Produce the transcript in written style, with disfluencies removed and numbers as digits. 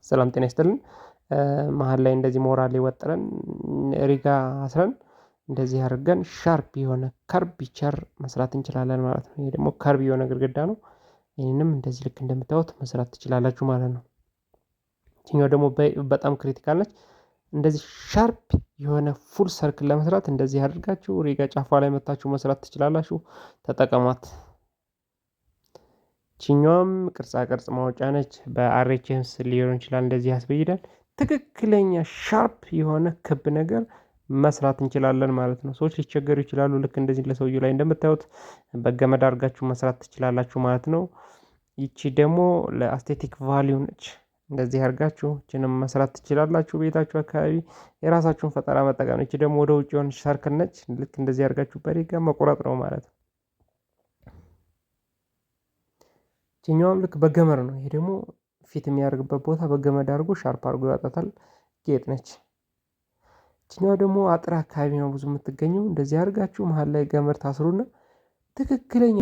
ሰላም ጤና ይስጥልን። መሀል ላይ እንደዚህ ሞራል ወጥረን ሪጋ አስረን እንደዚህ አድርገን sharp የሆነ curvature መስራት እንችላለን ማለት ነው። ይሄ ደግሞ curve የሆነ ግድግዳ ነው። ይህንንም እንደዚህ ልክ እንደምታዩት መስራት ትችላላችሁ ማለት ነው። ይችኛው ደግሞ በጣም critical ነች። እንደዚህ sharp የሆነ full circle ለመስራት እንደዚህ አድርጋችሁ ሪጋ ጫፏ ላይ መታችሁ መስራት ትችላላችሁ። ተጠቀሟት። ይችኛዋም ቅርጻ ቅርጽ ማውጫ ነች። በ RHS ሊሆን ይችላል እንደዚህ ያስበይዳል። ትክክለኛ sharp የሆነ ክብ ነገር መስራት እንችላለን ማለት ነው። ሰዎች ሊቸገሩ ይችላሉ። ልክ እንደዚህ ለሰውየው ላይ እንደምታዩት በገመድ አድርጋችሁ መስራት ትችላላችሁ ማለት ነው። ይቺ ደግሞ ለ aesthetic value ነች። እንደዚህ አድርጋችሁ ይችንም መስራት ትችላላችሁ። ቤታችሁ አካባቢ የራሳችሁን ፈጠራ መጠቀም። ይቺ ደግሞ ወደ ውጭ የሆነች circle ነች። ልክ እንደዚህ አድርጋችሁ በሪጋ መቁረጥ ነው ማለት ነው። ይችኛዋም ልክ በገመድ ነው። ይሄ ደግሞ fit የሚያደርግበት ቦታ በገመድ አድርጎ sharp አድርጎ ያወጣታል። ጌጥ ነች። ይችኛዋ ደግሞ አጥር አካባቢ ነው ብዙ የምትገኘው። እንደዚህ አድርጋችሁ መሀል ላይ ገመድ ታስሩና ትክክለኛ